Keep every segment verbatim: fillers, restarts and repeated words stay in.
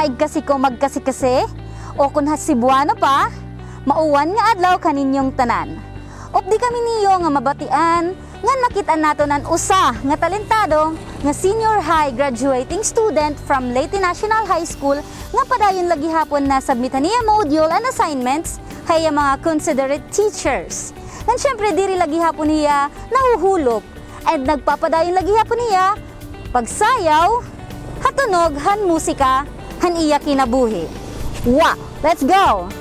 Igkasi ko magkasi-kasi, o kon ha Cebuano pa, mauwan nga adlaw kaninyong tanan. Updi kami niyo nga mabatian ngan makit-an naton an usa nga talentado nga senior high graduating student from Leyte National High School nga padayon la gihapon na-submit han iya module and assignments ha iya mga considerate teachers. Ngan syempre, diri la gihapon hiya nahuhulop and nagpapadayon la gihapon hiya pagsayaw ha tunog han musika han iya kinabuhi. Wa! Let's go!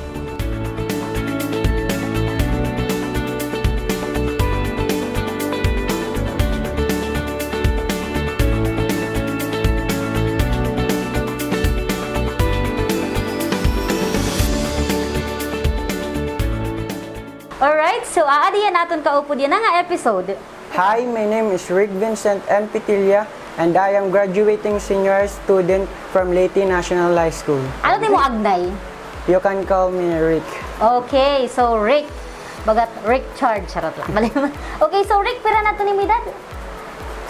Alright, so aadi an aton kaupod yana nga episode. Hi, my name is Rick Vincent M. Pitilla, and I am graduating senior student from Leyte National High School. Ano it imo agnay? You can call me Rick. Okay, so Rick. Bagat Rick Charge, charot lang. Bali naman. Okay, so Rick, pira na it imo edad?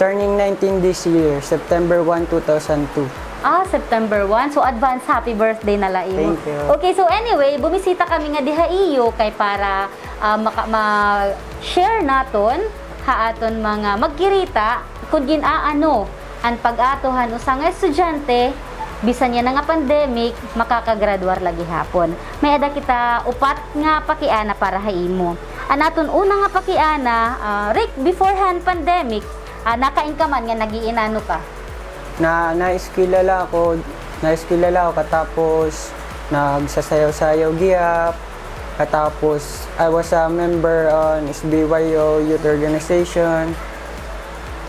Turning nineteen this year, September one, two thousand two. Ah, September one. So, advance happy birthday na la imo. Thank you. Okay, so anyway, bumisita kami ngadi ha iyo kay para ah, maka-, ma-share naton ha aton mga magkirita kon gin-aano an pag-ato han usa nga estudyante, bisan yana nga pandemic, makakagradwar la gihapon. May-ada kita upat nga pakiana para ha imo. An aton una nga pakiana, ah, Rick, before han pandemic, ah, nakain ka man nga nag-iinano ka? Na, naeskwela la ako, naeskwela la ako, katapos nagsasayaw-sayaw gihap, katapos I was a member on S B Y O Youth Organization.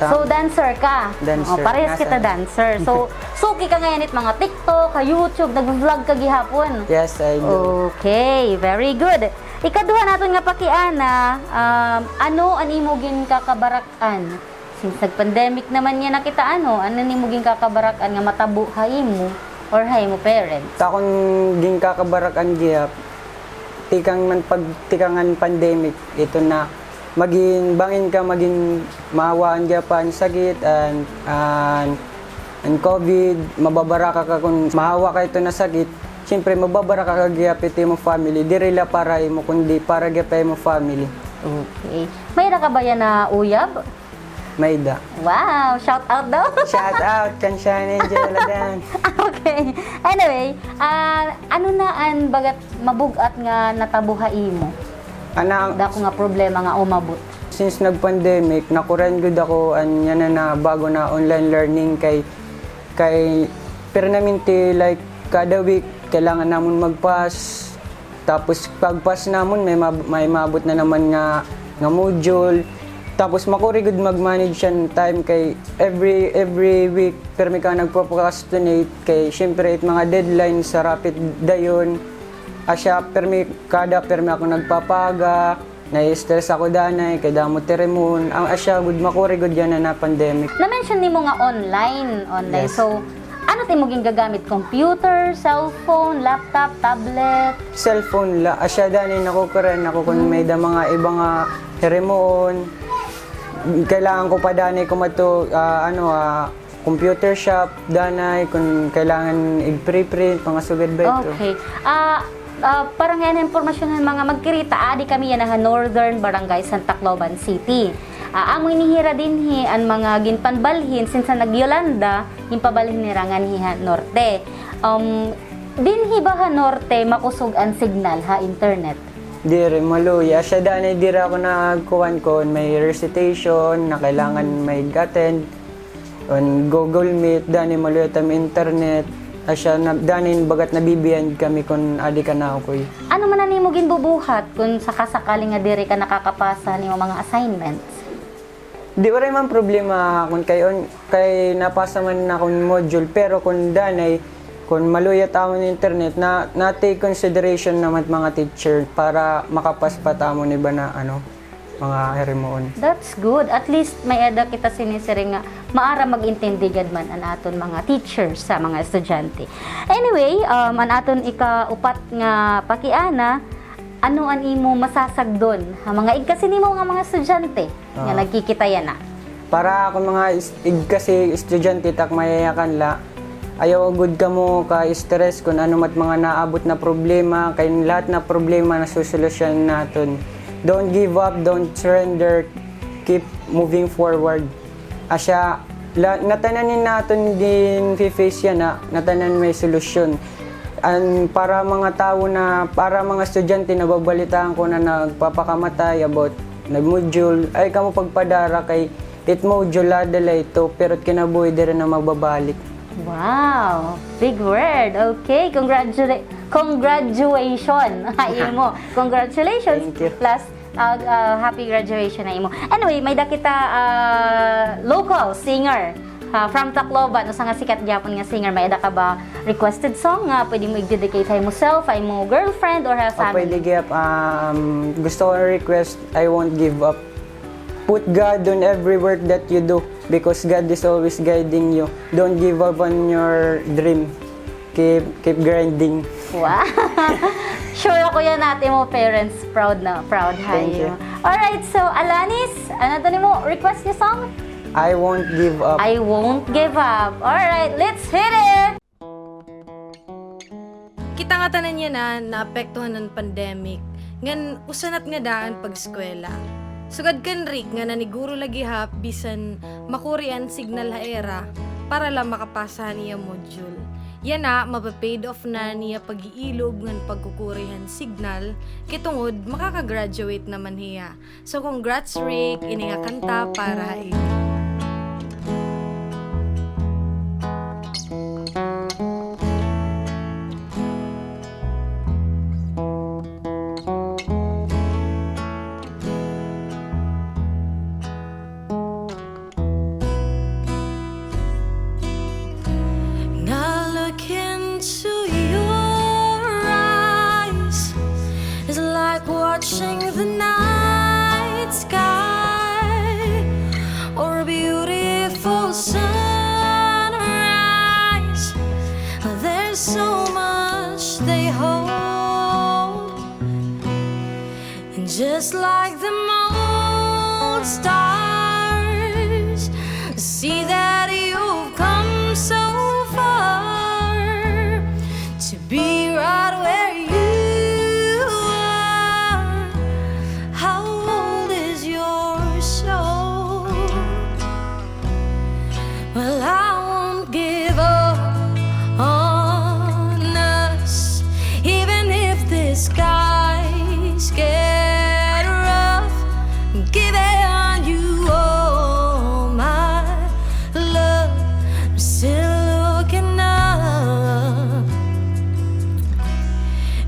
So, dancer ka? Dancer. O, parehas kita dancer. So, suki ka ngay-an it mga TikTok, ha YouTube, nag-vlog ka gihapon? Yes, I do. Okay, very good. Ikaduha naton nga pakiana, um, ano an imo ginkakabarak-an? Since nag-pandemic naman yana kita, ano, ano an imo ginkakabarak-an nga matabo ha imo or ha imo parents? Sa akon ginkakabarak-an gihap, tikang man pagtikang an pandemic, ito na, magin, bangin ka, magin mahawaan gihap an sakit, an, an, an COVID, mababaraka ka kon mahawa ka ito na sakit, siyempre, mababaraka ka gihap it imo family, diri la para imo, kundi para gihap ha imo family. Okay. May-ada ka ba yana uyab? May-ada. Wow! Shout out daw. Shout out kan Shine Angel Adan. Okay. Anyway, ah, ano na an bagat mabug-at nga natabo ha imo? Ana, dako nga problema nga umabot. Since nag-pandemic, nakurayan gud ako an yana na bago na online learning kay, kay permanente, like, kada week kailangan namon mag-pass. Tapos pag-pass namon, may ma-, may maabot na naman nga, nga module. Tapos makuri gud mag-manage han time kay every, every week, permi ka nagpo-procrastinate kay siyempre it mga deadline sa rapit dayon. Asya, permi kada, permi ako nagpapaaga, nai-stress ako danay kay damo it rimon. An asya gud, makuri gud yana na pandemic. Na-mention nimo nga online, online. Yes. So, ano it imo gingagamit? Computer, cellphone, laptop, tablet? Cellphone la. Asya danay nakukurayan ako kon may-ada mga iba nga hirimuon. Kailangan ko pa danay kumadto, ah, ano, ah, computer shop, danay, kon kailangan igpre-print, mga sugad ba ito. Okay. Ah, Ah, para ngay-an impormasyon han mga magkirita, adi kami yana ha Northern Barangay han Tacloban City. Ah, amo ini hira dinhi an mga ginpanbalhin since han nag-Yolanda, ginpabalhin hira nganhi ha Norte. Um, dinhi ba ha Norte makusog an signal ha internet? Diri, maluya. Asya danay diri ako nagkuan kon may recitation na kailangan mag-attend. On Google Meet, danay maluya it am internet. Asya na, danay bagat nabi-behind kami kon adi kan Akoy. Ano man an imo ginbubuhat kon saka-sakali nga diri ka nakakapasa han imo mga assignments? Di, waray man problema kon kay on, kay napasa man an akon module, pero kon danay, kon maluya it amon internet, na, na-take consideration naman it mga teacher para makapas pa it amon iba na, ano, mga hirimuon. That's good. At least may-ada kita sinisiring nga maaram mag-intindi gad man an aton mga teachers ha mga estudyante. Anyway, um, an aton ikaupat nga pakiana, ano an imo masasagdon ha mga igkasi nimo nga mga estudyante nga nagkikita yana? Para ha akon mga is-, igkasi estudyante, tak mayayakan la, Ayaw gud kamo ka-stress kun ano mat mga naabot na problema, kay lahat na problema nasusolusyonan naton. Don't give up, don't surrender, keep moving forward. Asya, la-, ngatanan ini naton ginfe-face yana, ngatanan may solusyon. An para mga tawo na, para mga estudyante, nababalitaan ko na nagpapakamatay about na module, ayaw kamo pagpadara kay it module, ada la ito, pero it kinabuhi diri na mababalik. Wow! Big word. Okay, congratula-, congratulations ha imo. Congratulations. Thank you. Plus, ah, ah, happy graduation ha imo. Anyway, may-ada kita, ah, local singer, ah, from Tacloban, usa nga sikat gihapon nga singer. May-ada ka ba requested song nga pwede mo i-dedicate ha imo self, ha imo girlfriend, or ha family? Ah, pwede gihap, um, gusto ko request, I Won't Give Up. Put God on every work that you do because God is always guiding you. Don't give up on your dream. Keep, keep grinding. Wow! Sure ako yana it imo parents proud na, proud ha iyo. Thank you. Alright, so Alanis, ano to nimo request nga song? I Won't Give Up. I Won't Give Up. Alright, let's hit it! Kita ngatanan yana naapektuhan han pandemic, ngan usa na it ngada an pag-eskwela. Sugad kan Rick nga naniguro la gihap bisan makuri an signal ha ira para la makapasa han iya module. Yana, mapa-paid off na an iya pag-iilob ngan pagkukuri han signal, kay tungod makaka-graduate naman hiya. So, congrats, Rick. Ini nga kanta para ha imo. Now look into your eyes. It's like watching the night sky or a beautiful sunrise. There's so much they hold. And just like them old stars, see that you've come so far to be right where you are. How old is your soul? Well, I won't give up on us, even if the skies get rough. I'm giving you all my love. I'm still looking up.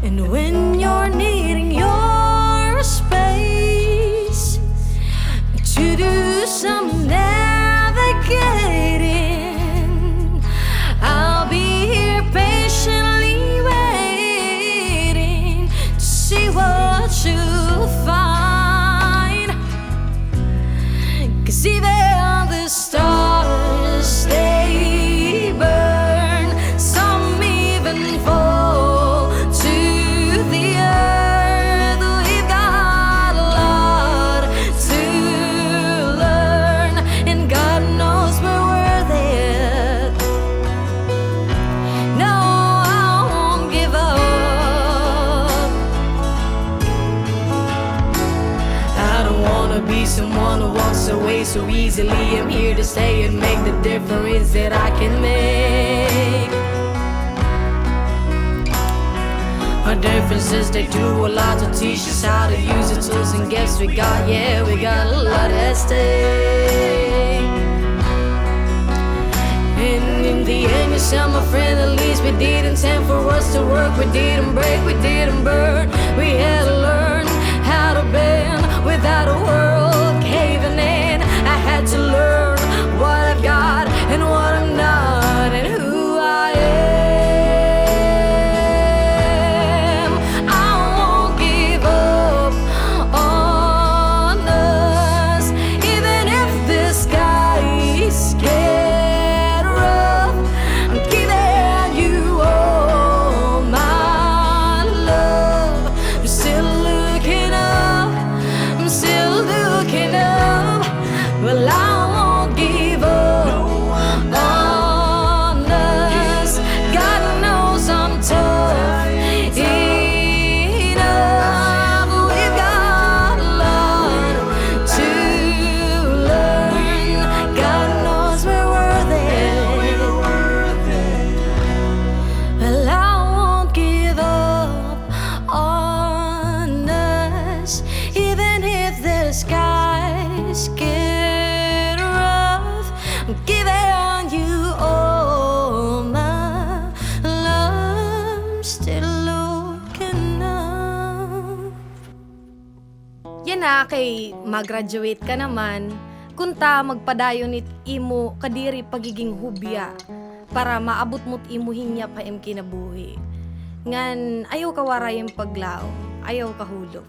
And when you're needing your space to do some navigating, I'll be here patiently waiting to see what you'll find. 'Cause even the stars, they burn. Some even fall to the earth. We've got a lot to learn, and God knows we're worth it. No, I won't give up. I don't wanna be someone who walks away so easily. I'm here to stay and make the difference that I can make. Our differences, they do a lot to teach us how to use the tools and gifts we got. Yeah, we got a lot at stake. And in the end, you said, my friend, at least we didn't stand for us to work. We didn't break, we didn't burn. We had to learn how to bend without a world caving in. I had to learn what I've got and what I'm not, and who I am. I won't give up on us, even if the skies get rough. I'm giving you all my love. I'm still Still looking up. Yana kay ma-graduate ka naman, kunta magpadayon it imo kadiri pagiging hubya para maabot mo it imo hinyap ha im kinabuhi. Ngan ayaw ka waray hin paglaom, ayaw ka hulop.